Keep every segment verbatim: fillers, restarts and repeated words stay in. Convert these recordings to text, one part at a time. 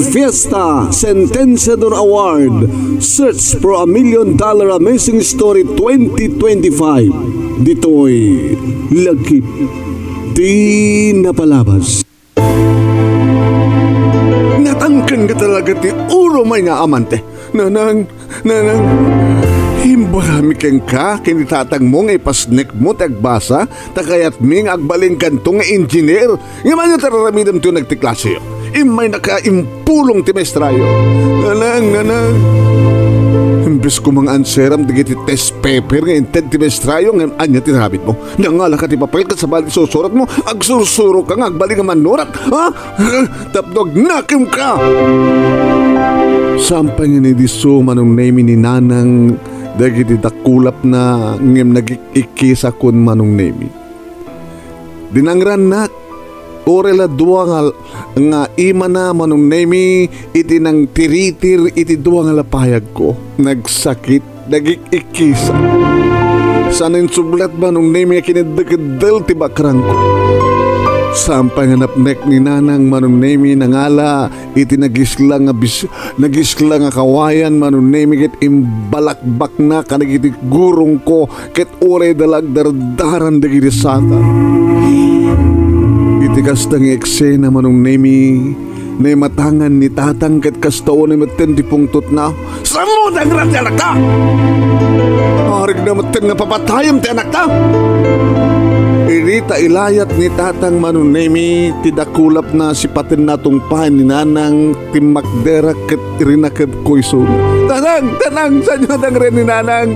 Fiesta Sentenciador Award, Search for a Million Dollar Amazing Story twenty twenty-five. Ditoy Lagip ti Napalabas. Natangken ka talaga ti ulo may nga amante. Nanang, nanang, imbaga mi kenka, ken ni tatangmo nga ipasnekmo ti agbasa, ta kayatmi nga agbalinkanto nga engineer. Ngem ania ti ar-aramidem ti uneg ti klaseyo? Immaynaka impulong ti maestrayo. Nanang, nanang. Imbes koma nga anseram dagiti test paper nga inted ti maestrayo, ngem ania ti aramidmo? Nangalaka ti papel ket sabali ti susuratmo, agsursuroka nga agbalin nga mannurat, ha? Tapno agnakemka! Saan pay nga ni disso, Manong Nemi, ni Nanang dagiti dakulapna ngem nagik-ikkisa kun Manong Nemi. Dinangrannak, uray la dua nga, nga imana, Manong Nemi, iti nangtiritir iti dua nga lapayagko. Nagsakit, nagik-ikkisa. Saan insublat, Manong Nemi, a kineddekeddel ti bakrangko. Saan pay nga napnek ni Nanang, Manong Nemi, nangala iti nagisla nga bis-, nagisla nga kawayan, Manong Nemi, ket imbalakbakna kadagiti gurongko, ket uray da la agdardaran dagiti saka. Iti kasta nga eksena, Manong Nemi, naimatangan ni Tatang ket kasta unay metten ti pungtotna. Saanmo dangran ti anakta? Arigna metten nga papatayem ti anakta. Idi ta ilayat ni Tatang, Manong Nemi, ti dakulapna, sipatenna a tungpaen ni Nanang, timmakderak ket rinakepko isu. Tatang! Tatang! Saanyo a dangren ni Nanang?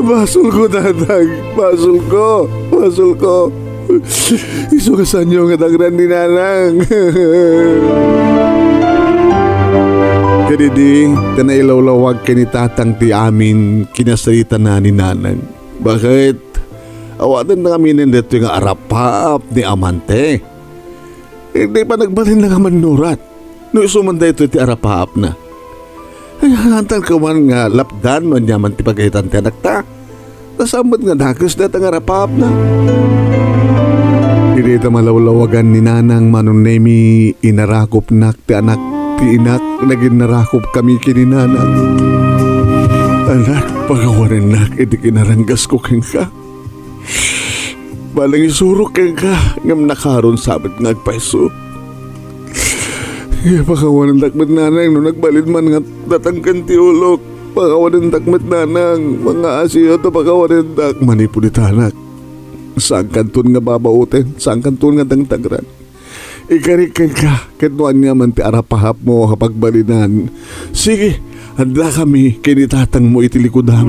Basolko, Tatang! Basolko! Basolko! Isu nga saanyo nga dangren ni Nanang. Ket idi ta nailawlawag ken ni Tatang ti amin, kinasarita na ni Nanang. Baket? Awaten na kami nen daytoy nga arapaap ni amante. Idi panagbalin na nga mannurat. No isu man daytoy ti arapaapna. Ay, hanantan ka man nga lapdan no ania man ti pagayatan ti anakta. Ta saan met nga dakes dayta nga arapaapna. Idi ta malawlawagan ni Nanang Manong Nemi, inarakopnak ti anak ti inak, naginnarakop kami ken ni Nanang. Anak, pakawanennak iti kinaranggasko kenka. Bale nga isurok kenka, ngem nakaron sa met nga agpayso. Pakawanendak met, Nanang, no nagbalin man nga datangken ti ulok. Pakawanendak met, Nanang, mangngaasiyo ta pakawanendak. Manipud ita, anak, saankanton nga babaoten, saankanton nga dangdangran. Ikarik kenka, ket no ania man ti arapaapmo a pagbalinan, sige, addakami ken ni tatangmo iti likudam.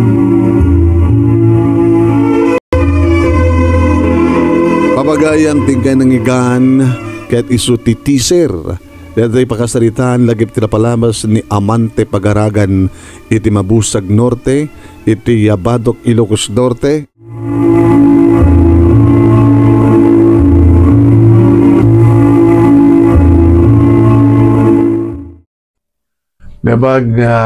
Pabagayan ti inkay nangigan, ket isu ti teaser daytoy pakasaritaan lagip ti napalabas ni Amante Pagaragan iti Mabusag Norte, iti Yabadok, Ilocos Norte. Naimbag nga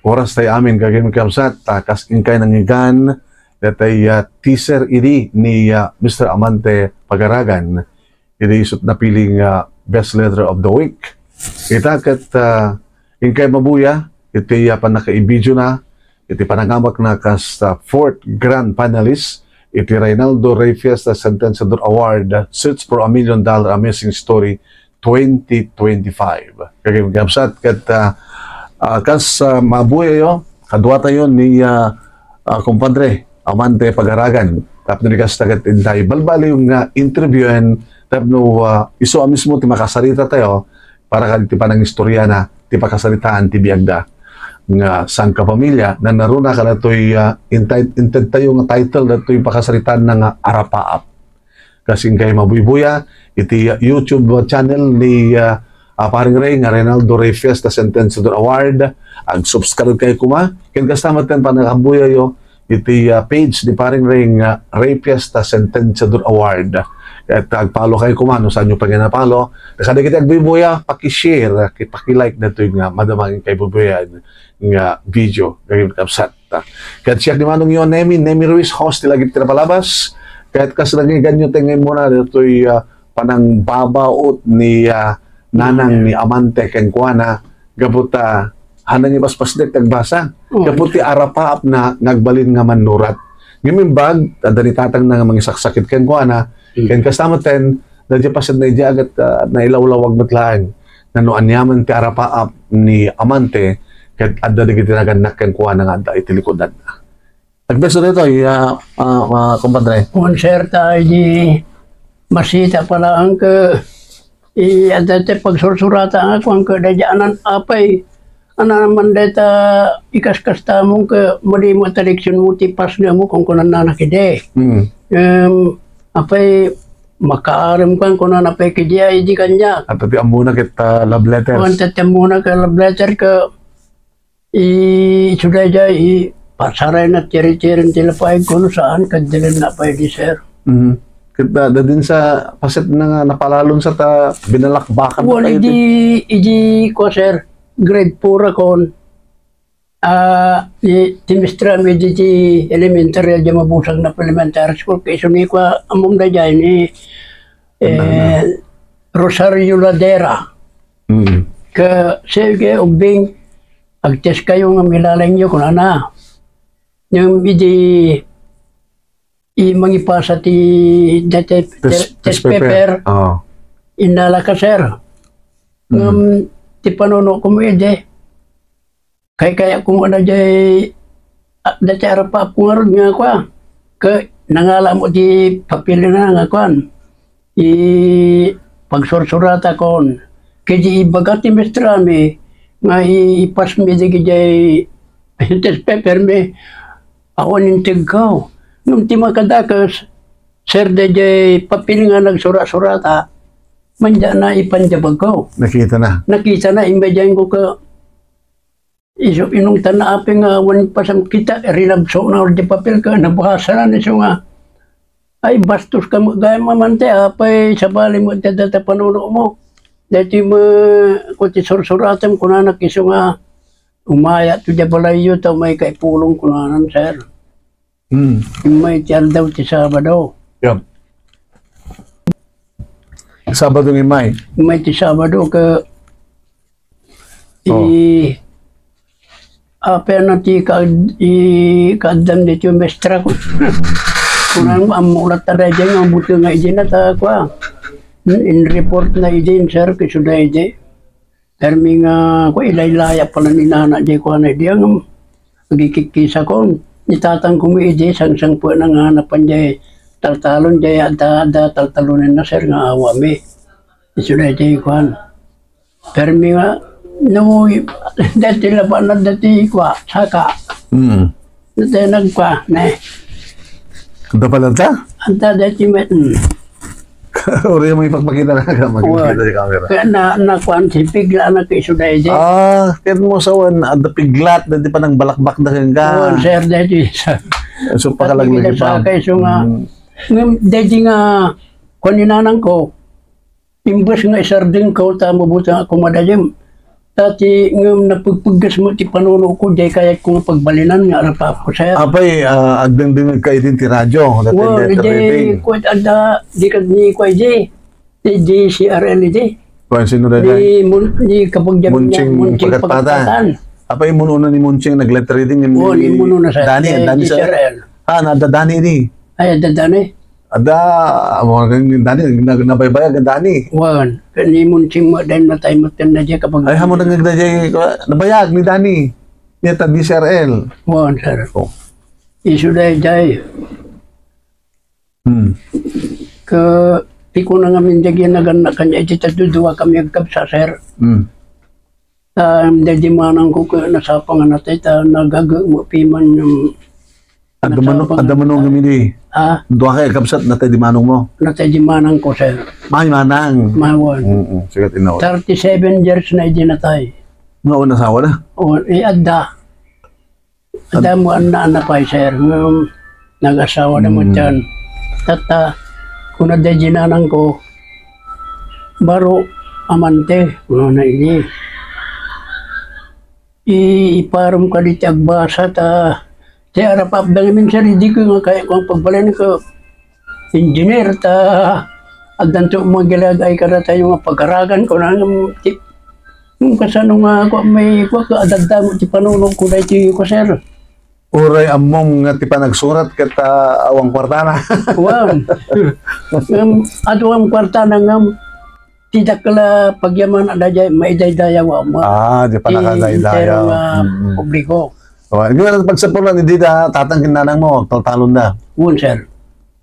oras tayo amin, gagayyem ken kabsat, ta kas inkay nangigan, daytoy, ah, teaser idi ni, ah, Mister Amante Pagaragan, idi isut napili nga Best Letter of the Week. Ita ket, ah, inkay mabuya, iti, ah, pannakaibidiona, iti panangamakna kas, ah, fourth grand finalist iti Reynaldo Rey Fiesta Sentenciador Award, Search for a Million Dollar Amazing Story twenty twenty-five. Gagayyem ken kabsat ket, ah, ah, kas, ah, mabuyayo, kaduatayo ni, ah, ah, kumpadre Amante Pagaragan. Tapno di kasta ket intay balbaliw nga interviewen tapno, ah, isu a mismo ti makasarita tayo para kadagiti panangistoriana ti pakasaritaan ti biagda nga sangkapamilya, nanaruna kadatoy, ah, inti-, inted tayo nga title datoy pakasaritaanna nga Arapaap. Kas inkay mabuybuya iti YouTube channel ni, ah, ah, Paring Rey nga Reynaldo Rey Fiesta Sentenciador Award, ag-subscribe kayo koma. Ken kasta met ken pannakabuyayo iti, ah, page ni Paring Rey nga Rey Fiesta Sentenciador Award. Ket ag-follow kayo koma no saanyo pay nga na-follow. Kadagiti agbuybuya, paki-share, ki-, paki-like daytoy nga madama nga inkay buybuyaen nga video. Gagayyem ken kabsat. Ket siak ni Manongyo, Nemi, Nemi Ruiz, host ti lagip ti napalabas. Ket kas nangiganyo ti nga immuna daytoy, ah, panangbabaut ni, ah, nanang ni amante kenkuana, gapu ta, haanna nga ipaspasdek ti agbasa. Oo. Gapu ti arapaapna nga agbalin nga mannurat. Ngem imbag, adda ni tatangna nga mangisaksakit kenkuana, Mm. ken kasta metten, daydiay paset na idiay agat, ah, nailawlawag met laeng. Nga no aniaman ti arapaap ni amante, ket adda dagiti nagannak kenkuana nga adda iti likudanna. Nagbeso daytoy, ah, ah, ah, kumpadre. Konserta idi masita pala ang ke, i-, adda ti pagsursurata nga kuan ke, daydi anan apay, anan man dayta ikaskasta mo ke, madi mo ta leksyon mo ti pasna mo, kunkunanna na kidi. Mm. Em, apay, makaarem kan, kunana pay kidi ay di kanya. At ti ammona ket, ah, love letters. Kuan, ti ammona ket love letter ke, I-, isu daydiay, i-, pasarayna tiri-tirin ti lapaeg ko no saan, ket dilenna pay di, sir. Mhm. Ket da-, dadin sa paset na nga napalalon sa ta binalakbakan na Wen, tayo idi, idi ko, sir, grade four akon, ah, i-, ti mistra mi idi ti elementary, di mabusag na elementary school, kay isu ni ko, ammom daydiay ni, Ano, ano? eh, Rosario Ladera. Mm. Ka, sige, ubbing, agtest kayo nga milalengyo, kunana. Ngem idi, i-, mangipasa ti, ti, ti, Test, test test paper. paper, Oo. Innala ka, sir. Mm. Ngem, ti panuno ko mo idi, Kay, kay, kung ano jay, ah, dati arapaap ko ngarud nga kua. Ke, nangala mo ti papel na nga kuan. I pagsursurata kon. Kay di ibaga ti mestra mi, nga i-, ipas mi di jay test paper mi. Awan integ ko. Ngem ti makadakes, sir, dayjay papel nga nagsura-surata, mandiana ipanjabag ko. Nakita na. Nakita na, imbay diay ko ka, Isu inungtanna apay nga awan pasam kita, rinabsona di papel ken nabasana isu nga, "Ay, bastos ka met gayam, amante, apay sabali met dayta panuno mo. Daytoy met, ku ti sursuratem," kunana isu nga, "Umaya to diay balayyo ta umay ka ipulong," kunanan, sir. Hmm. Immay ti aldaw ti Sabado. Yep. Sabado nga immay. Immay ti Sabado ka, Oh. i-, apay na ti ka-, i-, kaaddam ditoy mestra ko. Kunam, ammo latta daydiay nga buto nga idi na ta, kua. Hmm, in-report na idi, sir, kisuda idi. Permi nga, kua, ilaylaya pala ni nana, di kua na, di ang agikikisa kon. Ni tatang ko mi idi, sangsangpet na nga napan di taltalon, di adda, adda taltalonen na, sir, nga awa mi. Isu na di kuan. Permi nga, no, dati labanan dati kua, saka. Mm. Dati nagkua, ne. Anta pala anta? Anta dati met, mm. Uri mo ipagpakita na ka, magpakita Wan. Sa camera. Kaya na, nakuan si pigla na ti isu daydi. Ah, kaya mo sa wan, ada piglat, dati pa nang balakbak na kang ka. Wan, sir, daydi, sir. So, pakalaglag Pati kita pa. Sa kay, so nga, Mm. ngem, daydi nga, kuan ni nanang ko, imbes nga isardeng ko, ta mabuti nga kumadayem. Dati ngem napegpegges met ti panuno ko, diay kayat ko nga pagbalinan nga arapaap ko, sir. Apay, ah, agdengdengngeg ka idin ti radyo, dati Wan, letter diay reading. Kuwat adda, di ka ni kuwa idi, di D C R L idi. Kuwan, sino daydiay? Di Mun-, di kapagyan niya, Munching Munching Pagkatpatan. Pagkatpatan. Apay, immuno na ni Munching nag-letter reading, ni Wan, immuno na, sir. Dani, Di Dani, sir. D C R L. Ah, na, adda Dani idi. Ay, adda Dani. Adda, amo nga ni Dani, nag-, nabaybayag ni Dani. Wan, ni Munching mo, dahil matay mo, tan na diya kapag Ay, amo nang nagdayjay, nabayag ni Dani. Niya ta D C R L. Wan, sir. Oh. Isu dayjay. Hmm. Ka, ti ko na ngamin dagiti nagannak kaniak iti ta duduakami agkabsat, sir. Hmm. Ta, daydi manang ko ket nasapa nga natay, ta nagagek mo piman, um, Adda mano-, nasapa nga adda manong natay. Ngem idi? Ah? Dua kay agkabsat, natay di manong mo? Natay di manang ko, sir. May manang? Mawan. Mm, mm. Sige, tinaw. Thirty-seven years na idi natay. Nga una asawa na? O, eh, adda. Ad- Adda mo anna, anna pay, sir, nga nag-asawa na mo Hmm. dyan. Tatta, kuna daydi nanang ko, baro, amante, kuna na ini. I-, iparom ka diti agbasa ta, ti arapaap da ngamin, sir, idi ko nga kaya ko ang pagbalin ko, engineer ta, Addanto magilag ay kadatayo nga pagaragan ko na ngem ti, ngem kasano nga ako may kuwa, adadamo ti panunot ko daytoy ko, sir. Uray ammom nga ti panagsurat ket, ah, awan kuartana. Wan. Ngem, adu ang kuartana ngem, ti dakkel a pagyaman a daydiay, maidaydayaw a ma-, Ah, di pa ti nakadaydayaw. Entero nga Mm, mm. publiko. Oh, di ba nagpagsapulan, hindi da tatang ken nanang mo, taltalon da? Wan, sir.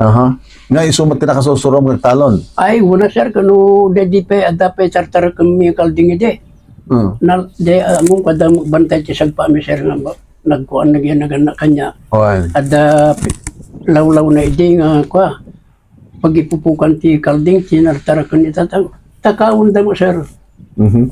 Aha. Nga isu met ti nakasursurom nga agtalon? Ay, wana, sir, kano daydi pay, adda pay tartaraken mi kalding idi. Hmm. Na, de, ah, among kada bantay ti sagpa mi, sir, nga ba, nagkuan, nagyanagan na kanya. Oy. Adda pi-, lawlaw na idi nga, kua, pagipupukan ti kalding, ti nartaraken ni tatang. Takaon da mo, sir. Mhm.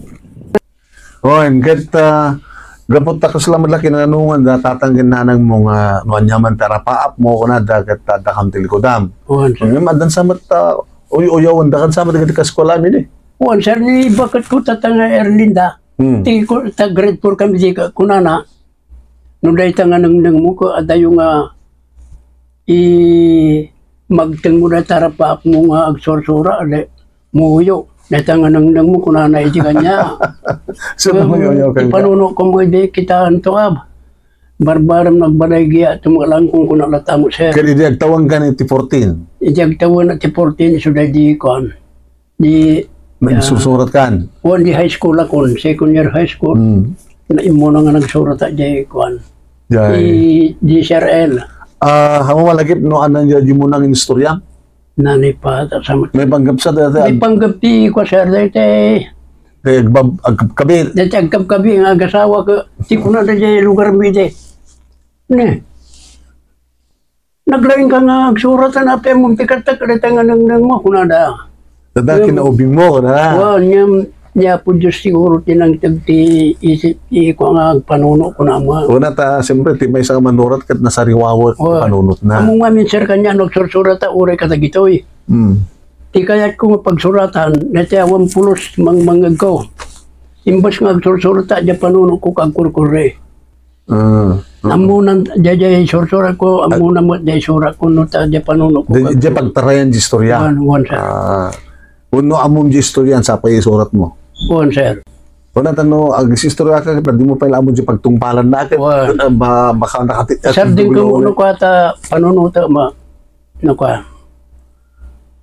Oy, ket, ah, gapu ta kasla met la kinananungan da tatang ken nanang mo nga no ania man ti arapaap mo, kunada ket addakam ti likudam. Wan, sir. Ngem addan sa met, ah, uy-uyawen da kan sa met dagiti kaskuela mi ni. Wan, sir, ni baket ko tatang nga Erlinda. Hmm. Ti ko, ta grade four kami di ka, kunana, no dayta nga nengneng mo ko, adayo nga i-, magteng mo dayta arapaap mo nga agsursura, adi, muyo. Dayta nga nengneng mo, kunana iti kanya. So, ngem, muyo, muyo, ti kanya. Panunot ko mo, idi, kitaan to, ab. Barbarem nagbalay giya, tumaklang kung kuna lata mo, sir. Ket idi agtawen ka ni ti fourteen? Idi agtawen na ti fourteen, isu daydi kuan. Di, nagsusurat kan? Kuan, di high school akon, second year high school. Hmm. Na immuna nga nagsurat a di kuan. Jay. Di, di Sir L. Ah, amo malagip no anan ya di mo nang istorya? Nanay pa, ta sa mat-, may panggap sa dati. May panggap ti ko, sir, dati. Kay agbab-, agkabkabit. Dati agkabkabi nga agasawa ko, ti kuna da jay lugar mi di. Ne. Naglaing ka nga agsurat, a, apay mo ti katta, kadayta nga nengneng mo, kunada. Dada, ngem, kinaubing mo, kunada. Wa, ngem, ni Apo Dios siguro ti nangted ti isip ti ko nga agpanuno, kuna mo. Una ta, siyempre, ti maysa nga manurat ket nasariwawa ti panunot na. Ammo nga minsan kanya, no, agsursurat ta, uray kadagitoy. Hmm. Ti kayat ko nga pagsuratan, dati awan pulos, mangmangag ko. Imbes nga agsursurat ta, di panuno ko kagkurkure. Ah, ah. Ammonan, jay, jay sursurat ko, ammona met jay surat ko, no ta, jay panuno ko. Jay, jay pagtarayan di istorya. Wan, wan, sir. Ah. Wenno ammom di istorya, sa pay isurat mo? Wan, sir. Wan, ta no, agistorya ka, di mo pay la ammo di pagtungpalan na, ket, wan, ah, ba-, baka nakati-, sir, din ko, no, ko ata, panunuta, ma-, Nakuan.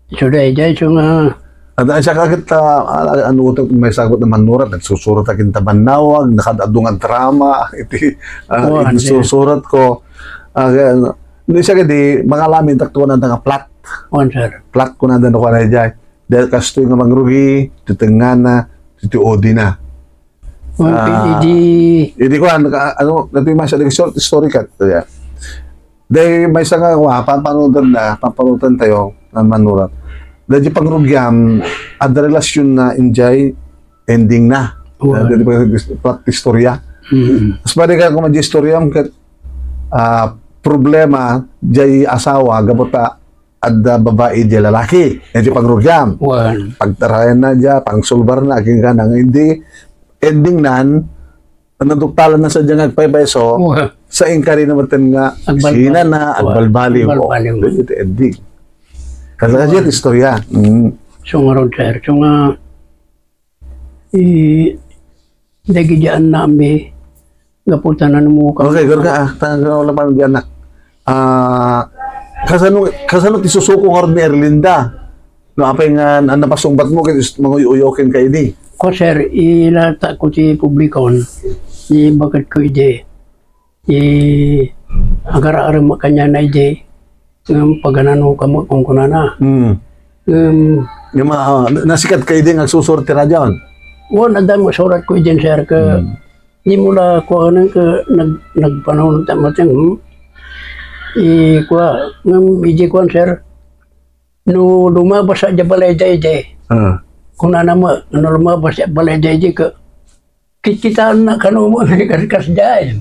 Isu daydiay, isu nga. Adda siak ket, ah, ano, maysa nga manurat, nagsusurat akin ta bannawag, nakaad-adu nga drama, iti, ah, wan, iti sir. Susurat ko. Ah, kaya, ano, no, siak idi, mangalamin, tak tuan nga plat. Wan, sir. Plat ko nanda, nakuan daydiay. Dahil kastoy nga mangrugi, ti tengngana, ti, ti odina. Okay, ah, idi, idi kuan, ka-, ano, dati man siya, short story kat, yeah. Dahil maysa nga, wa, pampanutan na, pampanutan tayo, nga manurat. Dahil di pangrugiam, adda relasyon na, enjoy, ending na. Wa. Dahil di pa, pa, istorya. Mm-mm. Mas pwede ka kung istorya, kat, ah, problema, jay asawa, gapu ta, adda babai, di lalaki, iti pangrugiam. Wan. Pagtarayan na dia, pangsulbar na, agingga na, nga hindi, ending nan, naduktalan na sa dia nga agpaypayso, wan, sa inkari na maten nga, agbalbal-, sina na, wan, agbalbaliw. Agbalbaliw. Iti ending. Kasi, kasi wan. Istorya. Mm. So, nga ron, sir. So, nga, I, dagiti annakmi, gapu ta nanumukaw. Okay, gurka, ah, ta-, ta-, wala pa di anak. Ah, kasano, kasano ti susuko nga ni Erlinda? No, apay nga, an-, napasungbat mo, ket is-, manguyo-uyo ken ka idi? Ko, sir, ilata ko ti publikon, ni baket ko idi. Ti agar-arem a kaniana idi, ngem paganano ka met kunkunana. Mm. Ngem, ngem, ah, na-, nasikat ka idi nga agsusurat ti radyo? Wen, adda met surat ko idin, sir, ke, mm, di mo la kuanen ke nag-, nagpanunot ta met, hmm? I, kua, ngem idi kuan, sir, no lumabas a dia balay daydi. Ah. Kunana met, no lumabas a balay daydi ke, Kitkitaenna kano mo nga kas-, kasdiay.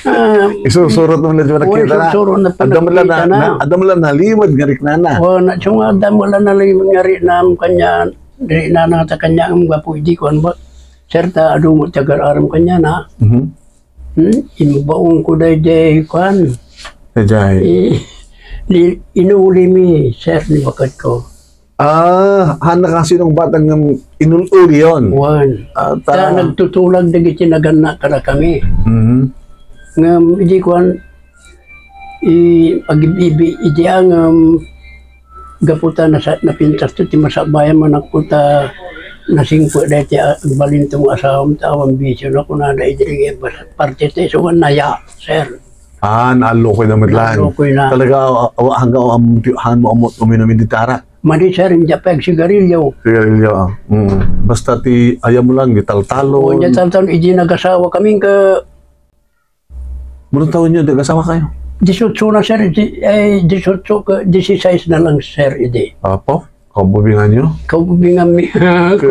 Ah, isursurot mo na di ba nakita na? Isursurot na. Adda mo lang na, na, adda mo lang nalimed nga riknana. O, na, so nga adda mo lang nalimed nga riknam kanya, riknana ta kanya, ang gwapo, idi ko, ano ba? Sir, ta, adu mo, tagar-aram kanya na. Mhm. Hmm? Imbaon ko daydiay, kuan. Daydiay. I-, li-, inuli mi, sir, ni baket ko. Ah, haan na kasi nung batang ngem inul-uli yon. Wen. Ah, ta- Ta nagtutulag dagiti naganna kadakami. Mhm. Ngem idi kuan, i-, agibibi idi angem, gapu ta nasa-, napintas to ti masakbayan manakko ta nasingpet daytoy a-, agbalin to nga asawam ta awan bisio na kunada idi bas-, parte ti isu nga naya, sir. Ah, naallokoy na met lang. Naallokoy na. Talaga, aw-, aw-, hanggang am-, haan mo ammot uminum iti tara. Madi, sir, hindi pa agsigarilyo. Sigarilyo, ah. Mm. Basta ti, ayam mo lang, di taltalon. O, di taltalon, idi nagasawa kami, ka- Mano taon nyo, di nagasawa kayo? Disiotso na, sir, di, eh, disiotso ka, disisais na lang, sir, idi. Apo? Kaububingan nyo? Kaububingan mi. Ke,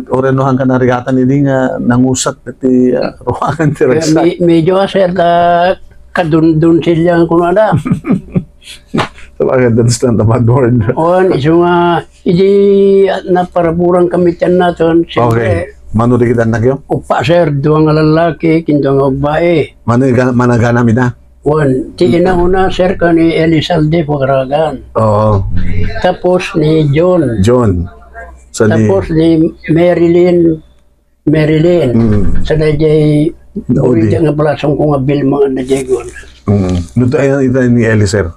oreno hangkan narigatan idi nga nangusat iti, ah, ruangan ti Kaya ragsak. me-, medyo, ah, sir, ta kadundun silyang kunada. Talaga, that's not a bad word. On, isu nga, idi, ah, naparaburan kami ti annaton, siyempre, Okay. Mano di kita anak yo? Upa, sir, dua nga lalaki, ken dua nga babae. Mano iga-, managanam ida? Wen, ti inauna, sir, ken ni Elizalde Pagaragan. Oo. Tapos ni John. John. Sa ni Tapos ni Marilyn, Marilyn. Mm. Sa dayjay Naudi. Buriti nga balasang ko nga Vilma nga na Diego. Mm. Nuto ayan ita ni Eli, sir?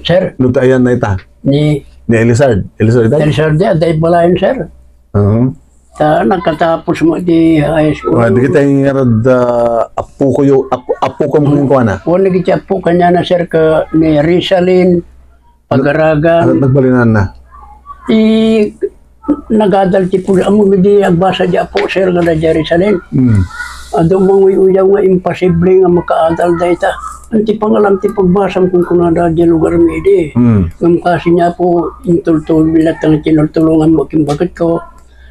Sir? Nuto ayan na ita? Ni Ni Elizard. Elizard, ita? Elizard, di, adda ibalayan, sir. Oo. Ta, nagkatapos mo di high school. Wa, di kita yung ngarad, ah, apo ko yung, apo, apo ko mong kuha na? Wala kita apo kanya na, sir, ka ni Rizalin, Pagaragan. Ano, nagbalinan na? I, nagadal ti pul-, amo di agbasa di apo, sir, nga da Jerusalem. Mm. Adu manguy-uyaw nga imposible nga makaadal dayta. Anti pangalam ti pagbasam kung kunada di lugar mi di. Mm. Ngem kasi niya po, intultul bilat ang tinultulungan mo, kimbagat ko.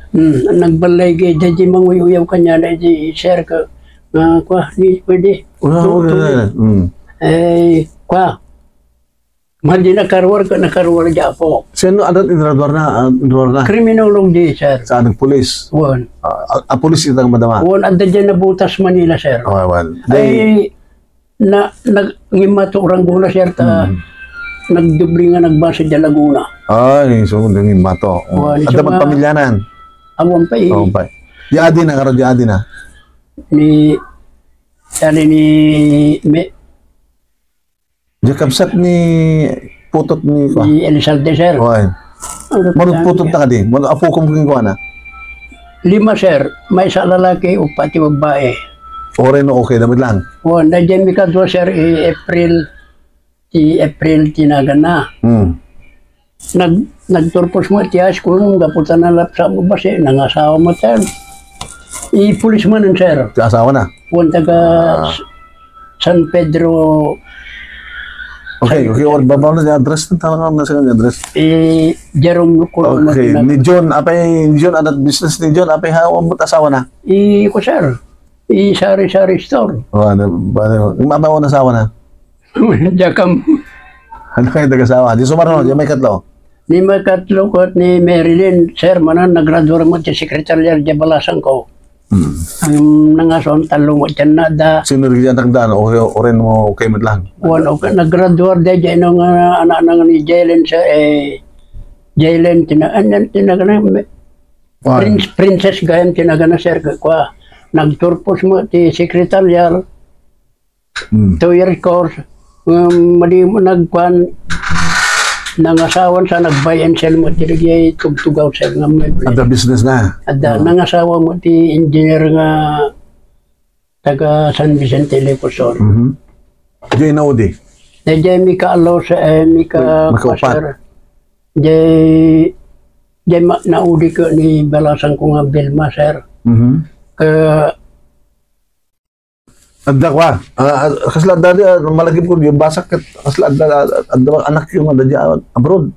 Mm, nagbalay gay, di manguy-uyaw kanya na di, sir, ka, nga, kwa, di pwede. Wala, Tu-, wala, tu-, wala. Mm. Eh, kwa, Madi nakaruar ka, nakaruar di apo. Sino adat inradwar na, ah, inradwar na? Criminology, sir. Saan, nagpulis? Wan. Ah, ah, ah, pulis itang madama? Wan, adda dyan nabutas Manila, sir. Ah, wan. Ay, na, nag-, ngimato Rangoon, sir, ta Mm. nagdubli nga nagbasa dyan Laguna. Ay, so, ngimato. Wan, Adda iso nga pamilyanan? Awan pa, eh. Awan pa. Di adi na, karo di adi na? Ni, sali ni, me-, Diay kabsat ni putot ni, kwa? Ni Elizalde, sir. Oy. Ano Manong pa putot yan? Na kadi? Manong apo kong kuha na? Lima, sir. Maysa lalaki, upat ti babae. Oray no okay, damit lang. Oh, na dyan mi kadwa, sir, i April, ti April, tinagan na. Hmm. Nag-, nagturpos mo ti high school, gapu ta nalapsa mo basi, nangasawa mo, sir. I policeman, sir. Ti asawa na? Wan taga Ah. S-, San Pedro. Okay, San okay, Pedro. Or baba na yung address na talaga, nasa yung address. I Jerome Colon Okay, Martinez. Ni John, apay, ni John, adat business ni John, apay ha, wan mo asawa na? I ko, sir. I sari-sari store. Oh, ano, ano, yung mama ko nasawa na? Jakam. Ano kayo nag-asawa? Di sumaro, di may katlo. Ni may katlo ko at ni Marilyn, sir, manan nagraduar mo ti sekretarya di balasan ko. Hmm. Ang nangason, talo mo dyan na da. Sino rin ang tagdaan? O, o rin mo, okay mo lang? Wan, okay. Nagraduar di dyan ang, ah, anak nang ni Jalen, sir, eh, Jalen, tina-, an-, an-, tinagana, me-, Wan. Prince-, Princess Gayam, tinagana, sir, kwa. Nagturpos mo ti sekretarya, Hmm. Two years course, um, madi mo nagkuan, nangasawan sa nag-buy and sell mo ti dagiti tugtugaw, sir, nga may Adda business na? Adda, Oo. Nangasawa mo ti engineer nga taga San Vicente, Ilocos Sur. Mhm. Diay naudi? Diay Mika Alos, eh, Mika Mika upat. Pastor. Diay, diay ma-, naudi ko ni balasan ko nga Vilma, sir. Mhm. Ka-, Adda kwa. Ah, ah, kasla adda di, ah, malagip ko, yung basak ket kasla adda, adda anak yung adda di, ah, abroad.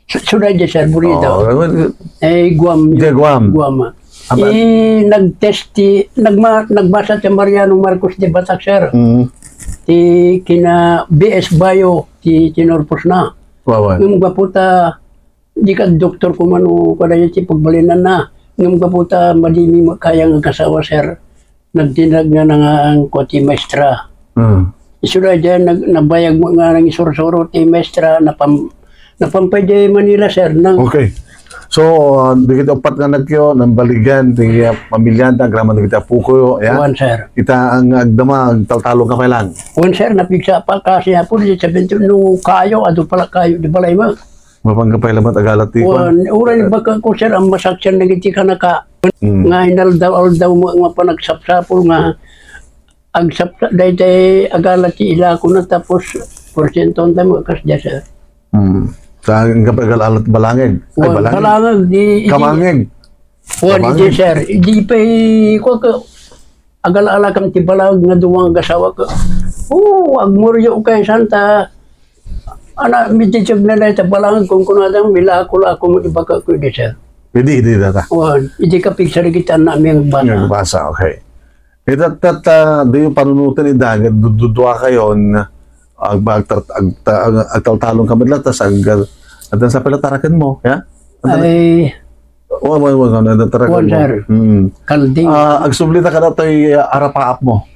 Su-, suda di, sir, Bonito. Oo, well, Eh, Guam. Di, Guam. Guam, ah. Aba- Eh, nag-test ti, nagma-, nagbasa ti Mariano Marcos de Batak, sir. Mm. Ti kina B S Bio, ti tinurpos na. Wawan. Ngem gapu ta, di ka doktor ko man o kadaya ti pagbalinanna. Ngem gapu ta, madi mi kaya nga kasawa, sir. Nagtinag nga nangaangko ti maestra. Mm. Isu daydiay nag-, nabayag mo nga nangisursuro ti maestra, napam-, Napan pay diay Manila, sir, nang Okay. So, ah, dagiti uppat nga anakyo, nambaligan ti, ah, pamilianta, agraman dagiti apoyo, ya? Wan, sir. Ita ang agdama, agtaltalon ka pay lang. Wan, sir, napigsa pa kasi apo, di seventeen, no kayo, adu pala kayo, di balay mo. Mapangka pay lamat agalat ti Wan, kwan. Uray ni baka ko, sir, ang masaksian dagiti kanaka. Mm. Nga inaldaw-aldaw mo nga panagsapsapul nga agsapta daytay agala ti ilakona tapos porsientoan tayo nga kasdiay, sir. Hmm. Saan ka pa agal-alat balangig? Ay, Wan, balangig. Balangag, di, di, Kamangig. Wan, Kamangig. Di, sir. Di pa, ko, ko, agal-ala kam ti balag nga duwa nga asawa ko. Oo, agmuryo kay Santa. Ana, mititib na dayta balangag kung kunadang milako-lako mo ibaka ko di, sir. Pwede, hindi na ta. Wan, hindi ka pigsa dagiti anak mi nga basa. Nga basa, okay. Ita, tat, ah, di yung panunutan ida, dududua kayo, ag-, agtar-, agta-, ag-, agtaltalon ka man lang, tas ag-, ag-, sa pala taraken mo, ya? Ay. Wa, wa, wa, wa, taraken Wan, mo. Sir. Hmm. Kalding. Ah, agsubli ta kada to'y, ah, arapaap mo.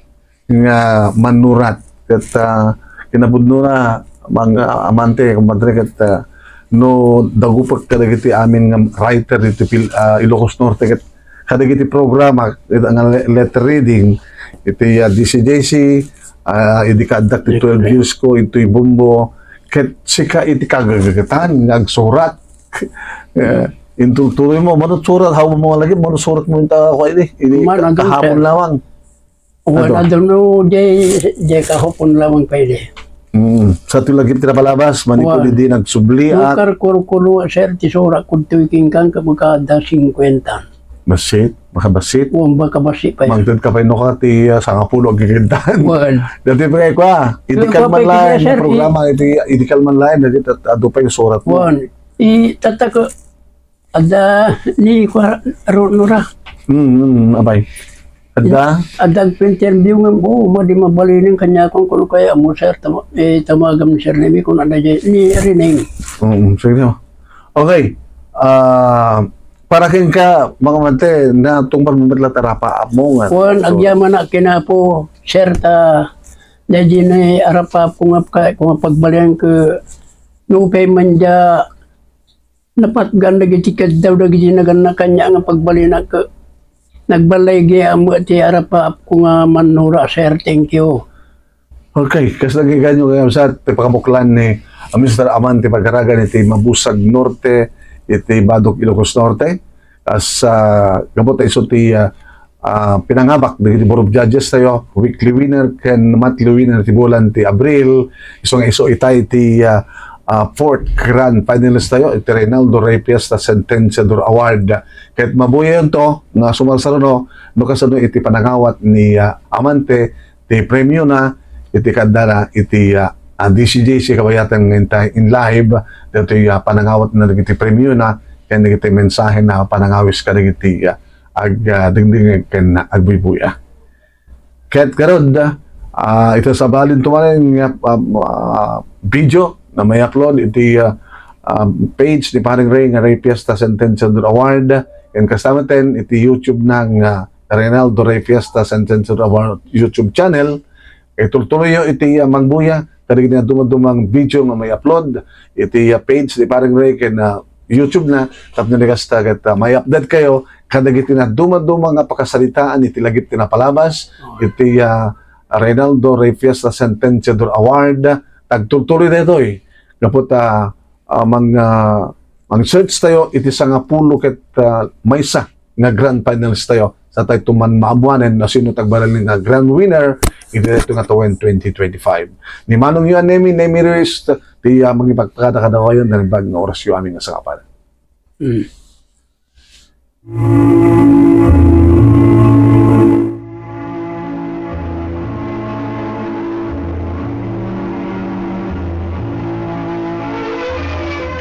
Nga mannurat. Ket, ah, kinapudnona, mga amante, kumpadre, ket, ah, no dagupek kadagiti amin nga writer dito Pil-, ah, Ilocos Norte, ket kadagiti programa, ket nga le-, letter reading, iti, ah, D C J C, ah, idi kaaddak ti twelve years ko, itoy Bombo, ket sika iti kagagatan nga agsurat. Eh, intultuloy mo, mano surat, haw mo lagi, mano surat mo yung ta-, ako, ini, ini Man, agam, kahapon sir. Lamang. Wan, Ado. Adu no, jay, jay kahupon lamang pwede. Mm. Sa ti lagip ti napalabas, manikod Wan. Idi nagsubli at Nukar kurkuno, sir, ti sura kudtoy kingkan ka makada singkwenta. Basit, makabasit. Wan, baka basi pa yan. Mangted ka pa ino ka ti, ah, sangapulo ang gigintan. Wan. Dati pa kayo kwa, Yung idikal man kapay lain kaya, sir, na programa, iti, idikal man lain, dati tat-, adu pa yung surat mo. Wan. I, tataka, Adda ni kwa, ro-, Nora. Mm, mm, abay. Adda? Adda agpa-interview nga, oo, madi mabalinen kaniakon, kuno kaya mo, sir, tama-, eh, tamagam ni Sir Nemi, kuno adda jay, ni Reneng. Oo, sige. Okay. Ah, para kenka, mga mante, na tungpal mo met la ti arapaap mo nga. Kuan, So, agyamanak ken Apo, sir, ta, daydi ni arapaap ko nga ka-, ko nga pagbalian ko, no kay man dia, Napatgan dagiti kaddaw dagiti naganna kaniak nga pagbalinak. Nagbalay gayam ti arapaap ko nga mannura, sir. Thank you. Okay, kas nagiganyo kay sa ti pakabuklan ni, ah, Mister Amante Pagaragan iti Mabusag Norte, iti Badok Ilocos Norte. Kas, ah, gapu ta isu ti, ah, ah, pinangabak dagiti Board of Judges tayo, weekly winner ken monthly winner ti bulan ti Abril, isu nga isu itay ti, ah, ah, fourth grand finalist tayo, iti Reynaldo Rey Fiesta Sentenciador Award. Ket mabuyayon to nga sumarsaruno no kasano iti panangawat ni, ah, Amante ti premio na iti kaddana iti, ah, ah, D C J C kabayatan nga intay in live ditoy, ah, panangawat na dagiti premio na ken dagiti mensahe na panangawis kadagiti, ah, ag-, ah, dingdingeg ken agbuybuya. Ket garud, ah, ita sabalin tumalen nga, ah, ah, video nga may-upload iti, ah, ah, page ni Paring Ray nga Ray Fiesta Sentenciador Award. Ken kasta met ten iti YouTube na nga Reynaldo Ray Fiesta Sentenciador Award YouTube channel. Itultuloyyo iti, ah, mangbuya kadagiti nadumadumang video nga may-upload iti, ah, page ni Paring Ray ken, ah, YouTube na tapno ni kasta ket, ah, may-update kayo kadagiti nadumaduma nga pakasaritaan iti lagip ti napalabas Oh. iti, ah, Reynaldo Rey Fiesta Sentenciador Award. Agtultuloy daytoy gapu ta, ah, mang, ah, mang-search tayo iti sangapulo ket, ah, maysa nga grand finalist tayo. Sa tayo tuman maamuanen no sino ti agbalin nga grand winner iti daytoy nga tawen twenty twenty-five. Ni Manong Yuan Nemi, Nemi Reyes, ti, ah, mangipagpakada kadakayo, naimbag nga orasyo amin nga sangapulo. Mm.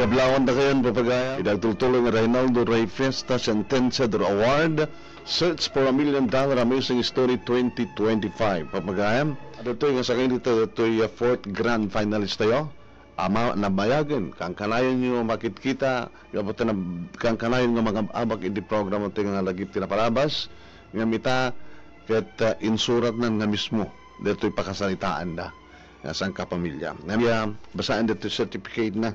Kablawan da kayon, Papagayam. Iti agtultuloy nga Reynaldo Rey Fiesta Sentenciador Award, Search for a Million Dollar Amazing Story twenty twenty-five. Papagayam, adtoy nga sakay dito, adtoy, uh, fourth grand finalist tayo. Ama, nabayagen, kankanayon yo makitkita, gapu ta nab-, kankanayon nga mangab-abak iti programa ti nga lagip ti napalabas, ngem ita ket, ah, insuratnan nga mismo daytoy pakasaritaanda nga sangkapamilya. Ngem, ah, basaen daytoy certificate na.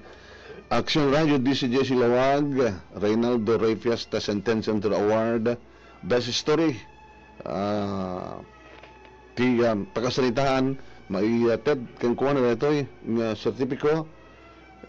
Action Radio, D C J C Lawag, Reynaldo Rey Fiesta Centennial Award, Best Story. Ah, ti, ah, pakasaritaan, maited kenkuana daytoy nga sertipiko,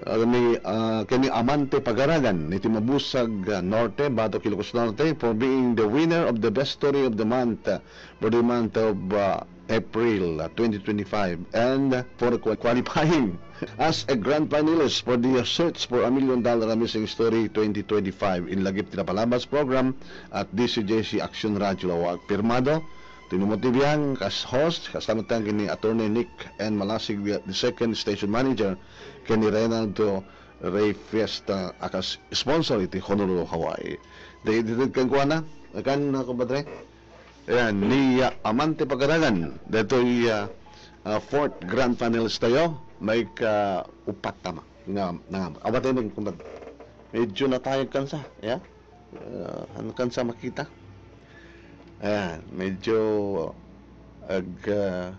ah, ni, ah, ken ni Amante Pagaragan, iti Mabusag, ah, Norte, Bato, Ilocos Norte, for being the winner of the Best Story of the Month, ah, for the month of, ah, April, ah, twenty twenty-five, and for qua-, qualifying as a grand finalist for the Search for a Million Dollar Amazing Story twenty twenty-five in Lagip ti Napalabas program at D C J C Action Radio Lawag. Pirmado, Tinumot ti biang kas host, kasta met ken ni Attorney Nick N. Malasig, the second station manager, ken ni Reynaldo Rey Fiesta a kas sponsor iti Honolulu, Hawaii. Daytoy kenkuana, kan, ah, kumpadre? Ayan, ni, ah, Amante Pagaragan. Daytoy, ah, ah, fourth grand finalist tayo. Maika-upat tama. Nga, nga, awat tayo, kumpadre. Medyo natayag kansa, ya? Ah, ano kansa makita? Ayan, medyo ag, ah,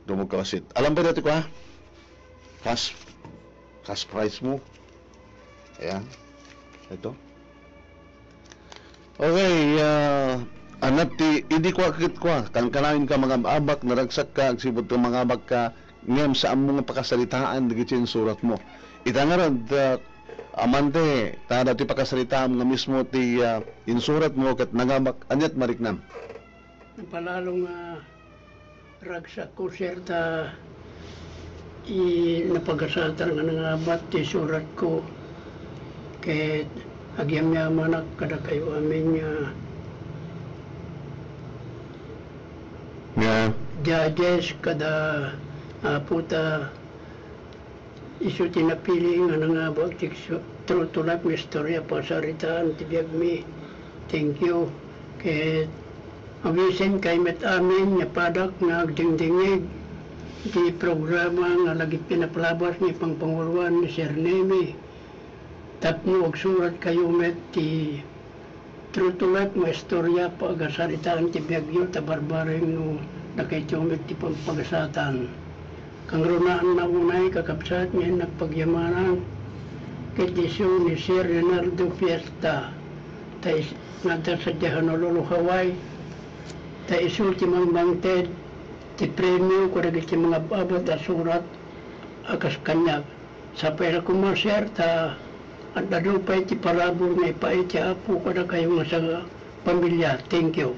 dumog ka basit. Alam ba dati ko, ha? Cash, cash prize mo. Ayan. Ito. Okay, ah, anat ti, idi ko akit ko, kankanayon ka mangab-abak, naragsak ka, agsipud ka mangabak ka, ngem saan mo nga pakasaritaan dagiti insurat mo. Ita ngarud, ah, Amante, ta dati pakasaritaam nga mismo ti, ah, insurat mo ket nangabak, aniat mariknam? Napalalo nga ragsak ko, sir, ta i-, napagasatan nga nangabat ti surat ko. Ket agyamyamanak kadakayo amin nga Nga judges kada Apo ta isu ti napili nga nangabak ti su-, true to life nga istorya, pakasaritaan ti biagmi. Thank you. Ket awisenkay met amin nga padak nga agdingdingngeg ti programa nga lagip ti napalabas nga ipangpanguloan ni Sir Nemy. Tapno agsuratkayo met ti true to life nga istorya, pakasaritaan ti biagyo ta barbareng no dakayo met ti pampagasatan. Kangrunaan na unay, kakabsat, nga innak pagyamanan ket isu ni Sir Reynaldo Fiesta, ta is-, nga adda sadiay Honolulu, Hawaii, ta isu ti mangmangted ti premio kadagiti mangab-abat a surat a kas kaniak. Sapay la koma, sir, ta adda pay ti parabur nga ipaay ti Apo kadakayo nga sa pamilya. Thank you.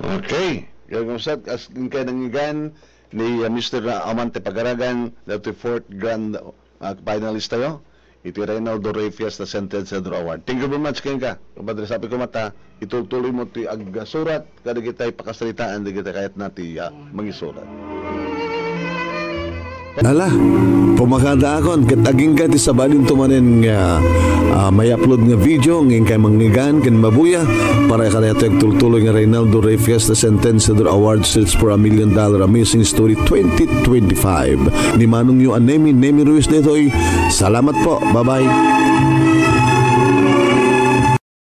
Okay. Kagumsat, as kay nangigan ni, uh, Mister Amante Pagaragan, dati fourth grand, uh, finalist tayo. Iti Reynaldo Rey Fiesta Centennial Award. Thank you very much, kenka. Kapadre, sabi ko mata, itultuloy mo ti agsurat, kadagitay pakasaritaan, dagitay kayat na ti, ah, mangisurat. Ala, pumakadaakon, ket agingga ti sabalin tumanen nga, ah, may upload nga video, ngin kay mangngegan, ken mabuya, para kadayat agtultuloy nga Reynaldo Rey Fiesta Centennial Award Search for a Million Dollar Amazing Story twenty twenty-five. Ni Manong Yu a Nemy, Nemy Ruiz daytoy. Salamat po. Bye-bye.